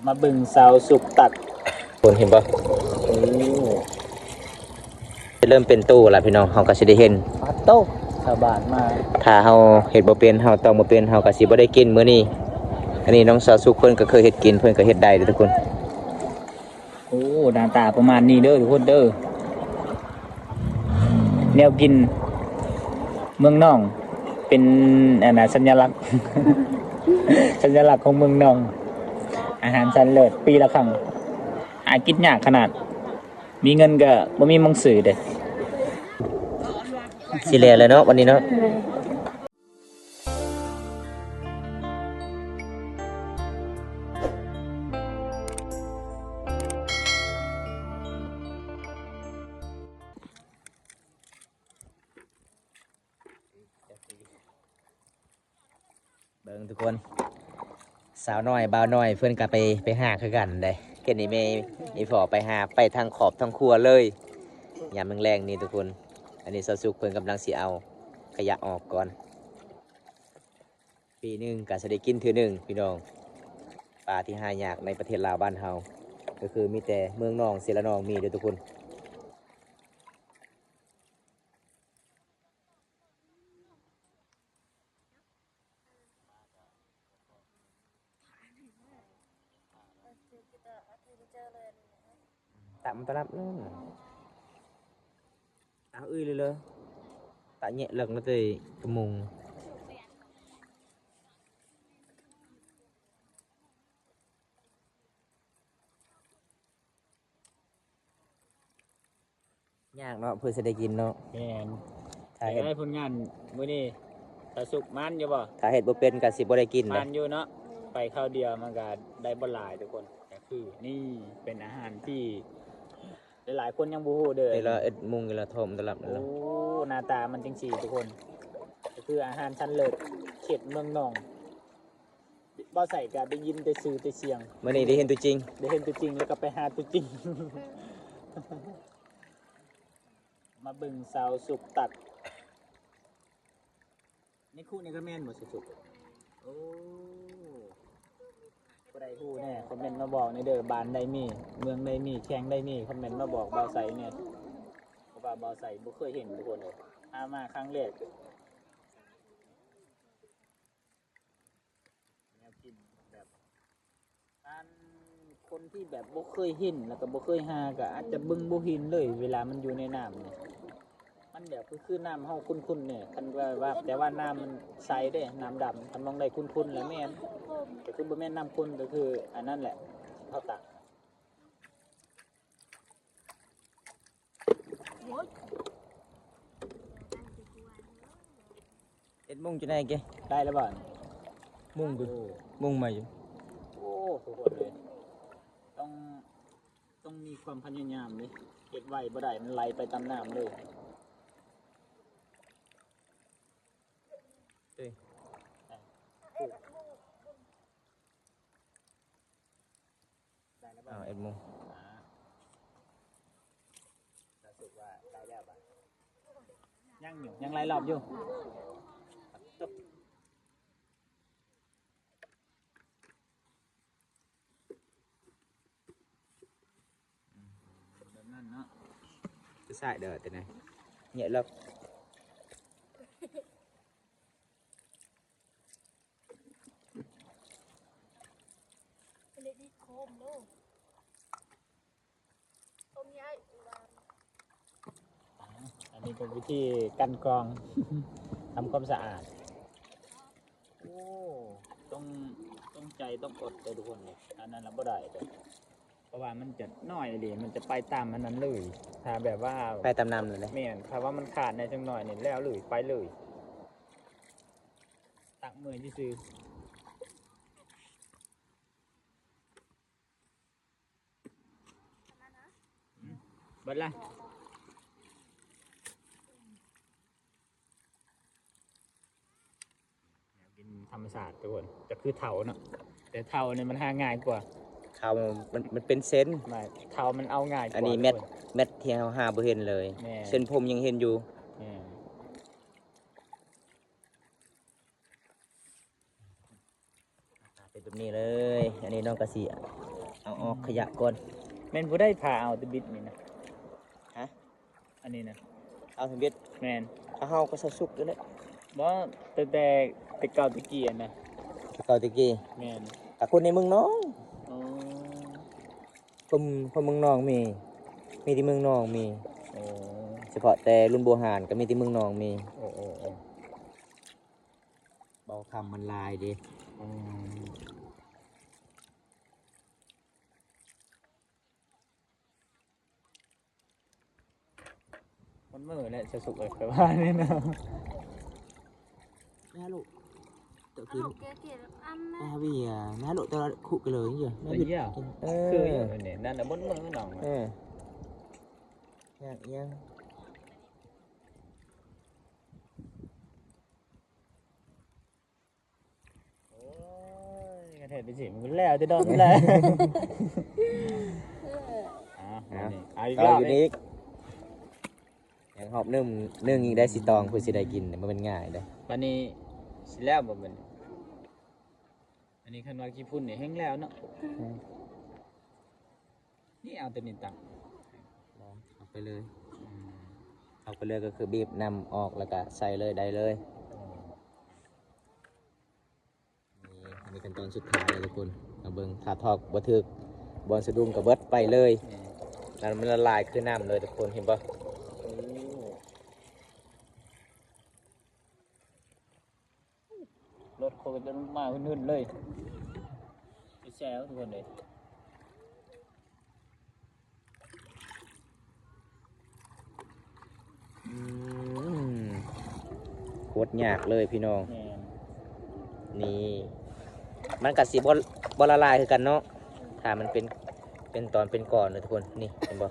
ມາເບິ່ງຊາວສຸກຕັກ ຄົນເຫັນບໍ່? ໂອ້ ເລີ່ມເປັນໂຕລະພີ່ນ້ອງ ເຮົາກໍຊິໄດ້ເຫັນ ປາດໂຕ ຊາວບ້ານມາ ຖ້າເຮົາເຮັດບໍ່ເປັນ ເຮົາຕອງບໍ່ເປັນ ເຮົາກໍຊິບໍ່ໄດ້ກິນມື້ນີ້. ອັນນີ້ນ້ອງຊາວສຸກເພິ່ນກໍເຄີຍເຮັດກິນ ເພິ່ນກໍເຮັດໄດ້ເດີທຸກຄົນ. ໂອ້ ໜ້າຕາປະມານນີ້ເດີທຸກຄົນເດີ ແນວກິນເມືອງນອງ ເປັນອັນນ່າ ສັນຍາລັກ ສັນຍາລັກຂອງເມືອງນອງ ອາຫານຊັ້ນເລີດ ປີລະຄັ້ງ ຫາກິນຍາກຂະໜາດ ມີເງິນກໍບໍ່ມີໝັງສືເດ້. ຊິແລ້ວແລ້ວເນາະ ວັນນີ້ເນາະ. ເບິ່ງທຸກຄົນ ສາວນ້ອຍບ່າວນ້ອຍເພິ່ນກໍໄປ ໄປຫາຄືກັນເດ້. ເຫັນອີ່ແມ່ອີພໍ່ໄປຫາ ໄປທັງຄອບທັງຄົວເລີຍ ຍາມແລງໆນີ້ທຸກຄົນ. ອັນນີ້ຊາວສຸກເພິ່ນກຳລັງຊິເອົາຂະຫຍະອອກກ່ອນ. ປີໜຶ່ງກໍຊິໄດ້ກິນເທື່ອໜຶ່ງພີ່ນ້ອງ. ປາທີ່ຫາຍາກໃນປະເທດລາວບ້ານເຮົາ ກໍຄືມີແຕ່ເມືອງນອງ ເຊລະນອງມີເດີທຸກຄົນ. ຕາມຕະລັບເລີຍ ຕາເອື້ອຍເລີຍ ຕາແຍະເລິກເລີຍ ກະມຸງ. ຍາກເນາະ ເພື່ອຊິໄດ້ກິນເນາະ. ແມ່ນ ຖ້າເຮັດ ໄດ້ຜົນງານມື້ນີ້ ຕາສຸກໝານຢູ່ບໍ່? ຖ້າເຮັດບໍ່ເປັນກໍຊິບໍ່ໄດ້ກິນ ໝານຢູ່ເນາະ. ໄປຄາວດຽວມັນກໍໄດ້ບໍ່ຫຼາຍທຸກຄົນ. ກໍຄືນີ້ເປັນອາຫານທີ່ຫຼາຍໆຄົນຍັງບໍ່ຮູ້ເດີ. ນີ້ລະເອັດມຸງ ນີ້ລະທ້ອງຕະລັບ. ໂອ້ ໜ້າຕາມັນຈັ່ງຊີ້ທຸກຄົນ ກໍຄືອາຫານຊັ້ນເລີດເຂດເມືອງນອງ. ບໍ່ໃສ່ກະໄດ້ຍິນແຕ່ຊື່ແຕ່ສຽງ ມື້ນີ້ໄດ້ເຫັນຕົວຈິງ ໄດ້ເຫັນຕົວຈິງ ແລ້ວກໍໄປຫາຕົວຈິງ. ມາເບິ່ງຊາວສຸກຕັກ ໃນຄຸນີ້ກໍແມ່ນບໍ່ ສຸກ? ໂອ້ ຜູ້ໃດຮູ້ແດ່ ຄອມເມັນມາບອກແດ່ເດີ ບ້ານໃດມີ ເມືອງໃດມີ ແຂວງໃດມີ ຄອມເມັນມາບອກບ່າວໄຊແດ່ ເພາະວ່າບ່າວໄຊບໍ່ເຄີຍເຫັນທຸກຄົນເອີຍ ຫາມາຄັ້ງແລກ. ແນວກິນແບບ ອັນ ຄົນທີ່ແບບບໍ່ເຄີຍເຫັນ ແລ້ວກໍບໍ່ເຄີຍຫາ ກໍອາດຈະເບິ່ງບໍ່ເຫັນເລີຍ ເວລາມັນຢູ່ໃນນ້ຳນີ້ ມັນແບບຄື ຄືນ້ຳເຮົາຂຸ້ນໆນີ້ ຄັນວ່າ ວ່າ ແຕ່ວ່ານ້ຳມັນໃສເດ້ ນ້ຳດຳ ຄັນມອງໄດ້ຂຸ້ນໆແລ້ວແມ່ນ ກໍຄືບໍ່ແມ່ນນ້ຳຂຸ້ນ ກໍຄືອັນນັ້ນແຫຼະ ເຂົາຕັກ. ເອັດໂມງຈຸໄດ້ເກ ໄດ້ແລ້ວບໍ່? ມຸງຢູ່ ໂອ້ ມຸງໃໝ່ຢູ່. ໂອ້ ທຸກຄົນເອີຍ ຕ້ອງ ຕ້ອງມີຄວາມພະຍາຍາມເດ້ ເຮັດໄວບໍ່ໄດ້ ມັນໄຫຼໄປຕາມນ້ຳເລີຍ. ເອີຍ ໄດ້ແລ້ວບໍ່? ອ້າວ ເອັດໂມງ ອ່າ ຮູ້ສຶກວ່າໄດ້ແລ້ວບາດ ຍັງຢູ່ ຍັງໄລ່ລອບຢູ່. ແບບນັ້ນເນາະ ຄືສາຍເດີ ແຕ່ນະ ເຍາະລອກ. ອັນນີ້ເປັນວິທີກັ່ນກອງ ທຳຄວາມສະອາດ. ໂອ້ ຕ້ອງ ຕ້ອງໃຈ ຕ້ອງອົດເດີທຸກຄົນເອີຍ ອັນນັ້ນລະບໍ່ໄດ້ເດີ ເພາະວ່າມັນຈະນ້ອຍອີ່ຫຼີ ມັນຈະໄປຕາມອັນນັ້ນເລີຍ ຖ້າແບບວ່າໄປຕາມນ້ຳເລີຍ. ແມ່ນ ຖ້າວ່າມັນຂາດແດ່ຈັກໜ້ອຍນີ້ແລ້ວເລີຍ ໄປເລີຍ ຕັກເມື່ອຍຊື່ໆ. ເບິດລະ ແນວກິນທຳມະຊາດທຸກຄົນ ຈະຄືເທົາເນາະ ແຕ່ເທົານີ້ມັນຫາງ່າຍກວ່າ ເທົາມັນ ມັນເປັນເສັ້ນ ເທົາມັນເອົາງ່າຍກວ່າ. ອັນນີ້ແມັດ ແມັດທີ່ເຮົາຫາບໍ່ເຫັນເລີຍ ແມ່ນ ເສັ້ນຜົມຍັງເຫັນຢູ່ ແມ່ນ. ເປັນແບບນີ້ເລີຍ ອັນນີ້ນ້ອງກະຊິ ເອົາອອກຂະຫຍະກ່ອນ. ແມ່ນຜູ້ໃດພາເອົາແຕ່ບິດນີ້ນະ? ຮະ? ອັນນີ້ນະ ເອົາແຕ່ບິດ? ແມ່ນ. ເອົາ ເຮົາກັບຊາວສຸກນີ້ແຫຼະ. ບໍ່ ຕັ້ງແຕ່ແຕ່ເກົ່າແຕ່ກີ້ຫັ້ນນະ. ແຕ່ເກົ່າແຕ່ກີ້? ແມ່ນ. ກະຄົນໃນເມືອງນອງ. ອໍ. ຄົນ ຄົນເມືອງນອງມີ ມີແຕ່ເມືອງນອງມີ. ໂອ້ ສະເພາະແຕ່ລຸນບູຮານກໍມີແຕ່ເມືອງນອງມີ. ໂອ້ ໂອ້ ໂອ້ ເບົາຄຳມັນຫຼາຍເດ້. ອືມ ມັນເມີແຫຼະ ຊາວສຸກເອີຍ ຂ້ອຍວ່ານີ້ນະ. ແມ່ລູກ Alo, kìa, kìa, ăn nè. ແມ່ຫາເວຍ ແມ່ລູກ ແຕ່ວ່າຄຸກະເລີຍຢູ່ ແມ່ບິດ. ເອີ ຄືຢູ່ນີ້ ນັ້ນນະ ບົນເມືອງນ້ອງ. ເອີ ຍາກຫຍັງ? ໂອ້ຍ ກະເທດໄປຊິ ມັນແລ້ວແຕ່ດອກແລ້ວ. ເອີ ເອົາ ເອົາ ເອົາອີກ ເອົາ ລອບອີກ ອີກ. ຍັງຮອບໜຶ່ງ ໜຶ່ງອີກໄດ້ ຊິຕອງເພື່ອຊິໄດ້ກິນ ບໍ່ແມ່ນງ່າຍເດ້. ບັດນີ້ຊິແລ້ວບໍ່ບັດນີ້? ອັນນີ້ຄັນວ່າຂີ້ຝຸ່ນນີ້ແຮງແລ້ວເນາະ. ອືມ ນີ້ເອົາແຕ່ນີ້ຕັ້ງ ເອົາໄປເລີຍ. ອືມ ເອົາໄປເລີຍ ກໍຄືບີບນ້ຳອອກ ແລ້ວກໍໃສ່ເລີຍ ໄດ້ເລີຍ. ອໍ ນີ້ ອັນນີ້ຂັ້ນຕອນສຸດທ້າຍແລ້ວທຸກຄົນ. ມາເບິ່ງ ຖ້າຖອກບໍ່ຖືກບ່ອນສະດຸ້ງກໍເບິດໄປເລີຍ. ອືມ ນັ້ນມັນລະລາຍຄືນ້ຳເລີຍທຸກຄົນ ເຫັນບໍ່? ໂອ້ ລົດເຂົາກໍຈະມາຫຶ່ນໆເລີຍ ໄປແຊວທຸກຄົນເລີຍ. ອືມ ໂຄດຍາກເລີຍພີ່ນ້ອງ. ແມ່ນ. ນີ້ ມັນກະຊິບໍ່ ບໍ່ລະລາຍຄືກັນເນາະ ຖ້າມັນເປັນ ເປັນຕອນເປັນກ້ອນເນາະທຸກຄົນ. ນີ້ເຫັນບໍ່?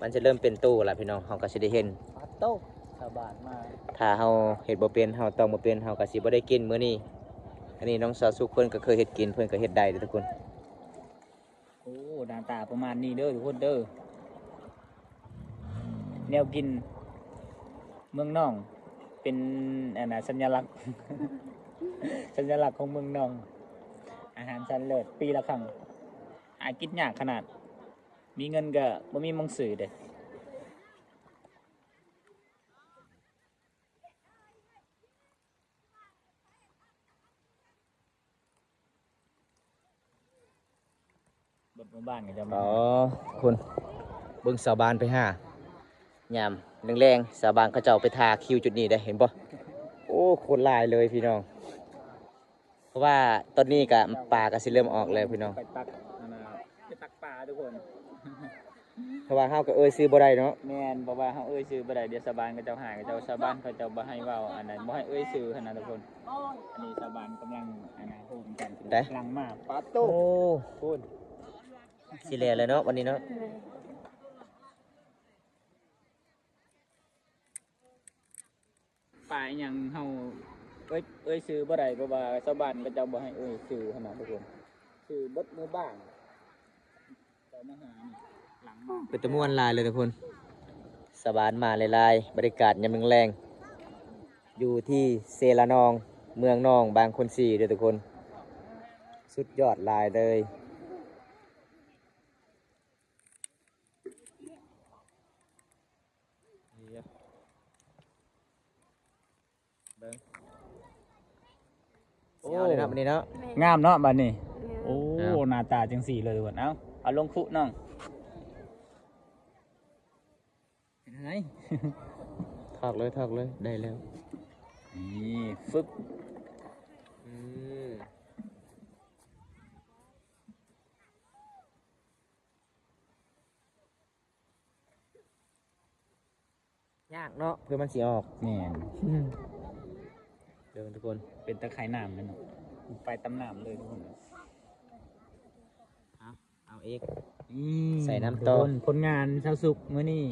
ມັນຈະເລີ່ມເປັນໂຕລະພີ່ນ້ອງ. ເຮົາກໍຊິໄດ້ເຫັນ ປາໂຕ ຊາວບ້ານມາ ຖ້າເຮົາເຮັດບໍ່ເປັນ ເຮົາຕອງບໍ່ເປັນ ເຮົາກໍຊິບໍ່ໄດ້ກິນມື້ນີ້. ອັນນີ້ນ້ອງສາວສຸກເພິ່ນກໍເຄີຍເຮັດກິນ ເພິ່ນກໍເຮັດໄດ້ເດີ້ທຸກຄົນ. ໂອ້ ໜ້າຕາປະມານນີ້ເດີ້ທຸກຄົນເດີ້. ແນວກິນເມືອງນອງ ເປັນ ອັນນ່າ ສັນຍະລັກ ສັນຍະລັກຂອງເມືອງນອງ. ອາຫານຊັ້ນເລີດ ປີລະຄັ້ງ. ຫາກິນຍາກຂະໜາດ ມີເງິນກໍບໍ່ມີໝ່ອງຊື້ເດ້. ເບິດໝູ່ບ້ານກໍຈະມາ. ອໍ ຄົນ ເບິ່ງຊາວບ້ານໄປຫາ ຍາມແລງໆ ຊາວບ້ານເຂົາເຈົ້າໄປຖ້າຄິວຈຸດນີ້ເດ້ ເຫັນບໍ່? ໂອ້ ຄົນຫຼາຍເລີຍພີ່ນ້ອງ. ເພາະວ່າຕອນນີ້ກະປາກະຊິເລີ່ມອອກແລ້ວພີ່ນ້ອງ. ໄປຕັກ ອັນນ່າ ໄປຕັກປາທຸກຄົນ. ເພາະວ່າເຮົາກໍເອີ່ຍຊື່ບໍ່ໄດ້ເນາະ. ແມ່ນ ເພາະວ່າເຮົາເອີ່ຍຊື່ບໍ່ໄດ້ ດຽວຊາວບ້ານເຂົາເຈົ້າຫາຍ ເຂົາເຈົ້າ ຊາວບ້ານເຂົາເຈົ້າບໍ່ໃຫ້ເວົ້າ ອັນນັ້ນ ບໍ່ໃຫ້ເອີ່ຍຊື່ຫັ້ນນະທຸກຄົນ. ອັນນີ້ຊາວບ້ານກຳລັງ ອັນນ່າ ໂຮມກັນ ກຳລັງມາ. ປາໂຕ ໂອ້ ພຸ້ນ ຊິແລ່ນແລ້ວເນາະ ວັນນີ້ເນາະ. ປາອີ່ຫຍັງເຮົາເອີ່ຍ ເອີ່ຍຊື່ບໍ່ໄດ້ ເພາະວ່າຊາວບ້ານເຂົາເຈົ້າບໍ່ໃຫ້ເອີ່ຍຊື່ຫັ້ນນະທຸກຄົນ. ຊື່ເບິດໝູ່ບ້ານເຈົ້າມາຫານີ້ ຫຼັງມາ. ເປັນຕາມ່ວນຫຼາຍເລີຍທຸກຄົນ ຊາວບ້ານມາຫຼາຍໆ. ບັນຍາກາດຍາມແລງໆ ຢູ່ທີ່ເຊລະນອງ ເມືອງນອງ ບາງຄົນສີເດີ້ທຸກຄົນ. ສຸດຍອດຫຼາຍເລີຍ. ເບິ່ງ ໂອ້ ຊິເອົາເລີຍເນາະ ບັດນີ້ເນາະ. ແມ່ນ. ງາມເນາະບັດນີ້. ແມ່ນ. ໂອ້ ງາມ ໜ້າຕາຈັ່ງຊີ້ເລີຍທຸກຄົນ. ເອົາ ເອົາລົງຄຸນ້ອງ. ເປັນຈັ່ງໃດ? ຖອກເລີຍ ຖອກເລີຍ ໄດ້ແລ້ວ. ນີ້ ຟຶບ. ອືມ. ຍາກເນາະ ເພື່ອມັນຊິອອກ. ແມ່ນ. ອືມ ເບິ່ງທຸກຄົນ ເປັນຕາຂ່າຍນ້ຳແມ່ນເນາະ ໄປຕາມນ້ຳເລີຍທຸກຄົນ. ເອົາ ເອົາອີກ ນີ້ ໃສ່ນ້ຳຕໍ່. ທຸກຄົນ ຜົນງານຊາວສຸກມື້ນີ້.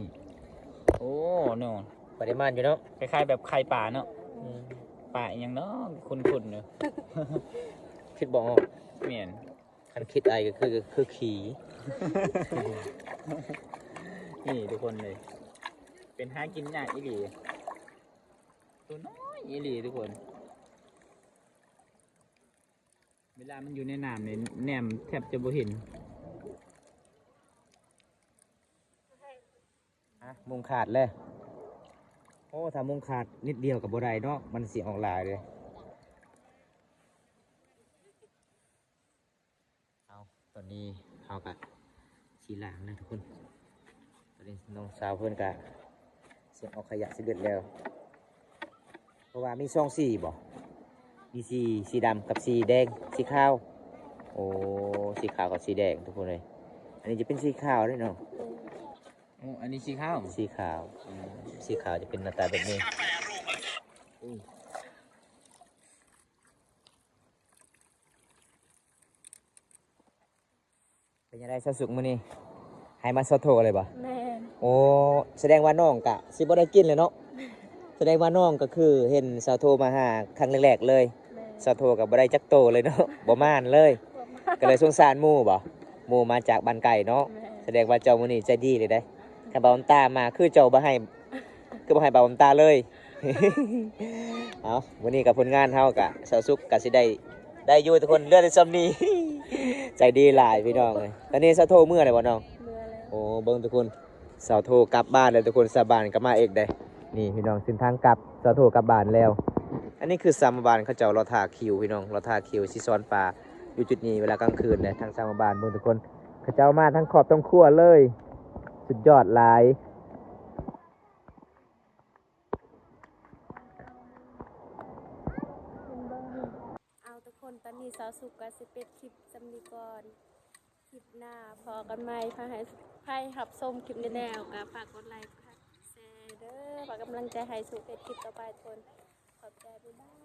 ໂອ້ ເນາະ ປະລິມານຢູ່ເນາະ ຄ້າຍໆແບບໄຂ່ປາເນາະ. ອືມ ປາອີ່ຫຍັງເນາະ ຄຸ້ນໆຢູ່ ຄິດບໍ່ອອກ. ແມ່ນ. ຄັນຄິດໄອກໍຄື ຄືຂີ້. ນີ້ທຸກຄົນເລີຍ ເປັນຫາກິນຍາກອີ່ຫຼີ ຕົວນ້ອຍອີ່ຫຼີທຸກຄົນ. ເວລາມັນຢູ່ໃນນ້ຳນີ້ ແນມແທບຈະບໍ່ເຫັນ. ມຸງຂາດແລ້ວ. ໂອ້ ຖ້າມຸງຂາດນິດດຽວກໍບໍ່ໄດ້ເນາະ ມັນຊິອອກຫຼາຍເດ້. ເອົາ ຕອນນີ້ເຮົາກະຊິລ້າງນະທຸກຄົນ. ຕອນນີ້ນ້ອງສາວເພິ່ນກະເຊັດອອກຂະຫຍະສຳເລັດແລ້ວ. ເພາະວ່າມີສອງສີບໍ? ມີສີ ສີດຳກັບສີແດງ ສີຂາວ. ໂອ້ ສີຂາວກັບສີແດງທຸກຄົນເອີຍ. ອັນນີ້ຈະເປັນສີຂາວເດ້ເນາະ. ໂອ້ ອັນນີ້ສີຂາວ ສີຂາວ. ອືມ ສີຂາວຈະເປັນໜ້າຕາແບບນີ້. ອືມ ເປັນຈັ່ງໃດສາວສຸກ ມື້ນີ້ໃຫ້ມາຊາວໂທເລີຍບໍ່? ແມ່ນ. ໂອ້ ສະແດງວ່ານ້ອງກະຊິບໍ່ໄດ້ກິນແລ້ວເນາະ. ສະແດງວ່ານ້ອງກໍຄືເຫັນສາວໂທມາຫາຄັ້ງແລກໆເລີຍ. ແມ່ນ. ສາວໂທກໍບໍ່ໄດ້ຈັກໂຕເລີຍເນາະ ບໍ່ໝານເລີຍ. ບໍ່ໝານ. ກໍເລີຍສົງສານໝູ່ບໍ່? ໝູ່ມາຈາກບ້ານໄກເນາະ. ແມ່ນ. ສະແດງວ່າເຈົ້າມື້ນີ້ໃຈດີເລີຍເດ້. ຄັນບ່າວບຸນຕາມາ ຄືເຈົ້າບໍ່ໃຫ້ ຄືບໍ່ໃຫ້ບ່າວບຸນຕາເລີຍ. ເອົາ ມື້ນີ້ກໍຜົນງານເຮົາກະ ສາວສຸກກະຊິໄດ້ ໄດ້ຢູ່ທຸກຄົນ ເຫຼືອແຕ່ຊ່ຳນີ້. ໃຈດີຫຼາຍພີ່ນ້ອງເອີຍ. ຕອນນີ້ສາວໂທເມືອແລ້ວບໍ່ນ້ອງ? ເມືອແລ້ວ. ໂອ້ ເບິ່ງທຸກຄົນ ສາວໂທກັບບ້ານແລ້ວທຸກຄົນ. ຊາວບ້ານກໍມາອີກເດ້. ນີ້ພີ່ນ້ອງ ເສັ້ນທາງກັບ ສາວໂທກັບບ້ານແລ້ວ. ອັນນີ້ຄືຊາວບ້ານເຂົາເຈົ້າລໍຖ້າຄິວພີ່ນ້ອງ ລໍຖ້າຄິວຊິຊ້ອນປາຢູ່ຈຸດນີ້ເວລາກາງຄືນເດ້. ທາງຊາວບ້ານເບິ່ງທຸກຄົນ ເຂົາເຈົ້າມາທັງຄອບທັງຄົວເລີຍ ສຸດຍອດຫຼາຍ. ເອົາທຸກຄົນ ຕອນນີ້ສາວສຸກກໍຊິປິດຄລິບສ່ຳນີ້ກ່ອນ. ຄລິບໜ້າພໍ້ກັນໃໝ່. ໃຜໃຫ້ ໃຜຮັບຊົມຄລິບນີ້ແລ້ວກໍຝາກກົດໄລ ກົດແຊເດີ ຝາກກຳລັງໃຈໃຫ້ສຸກເຮັດຄລິບຕໍ່ໄປທຸກຄົນ. ຂອບໃຈ ບາຍບາຍ.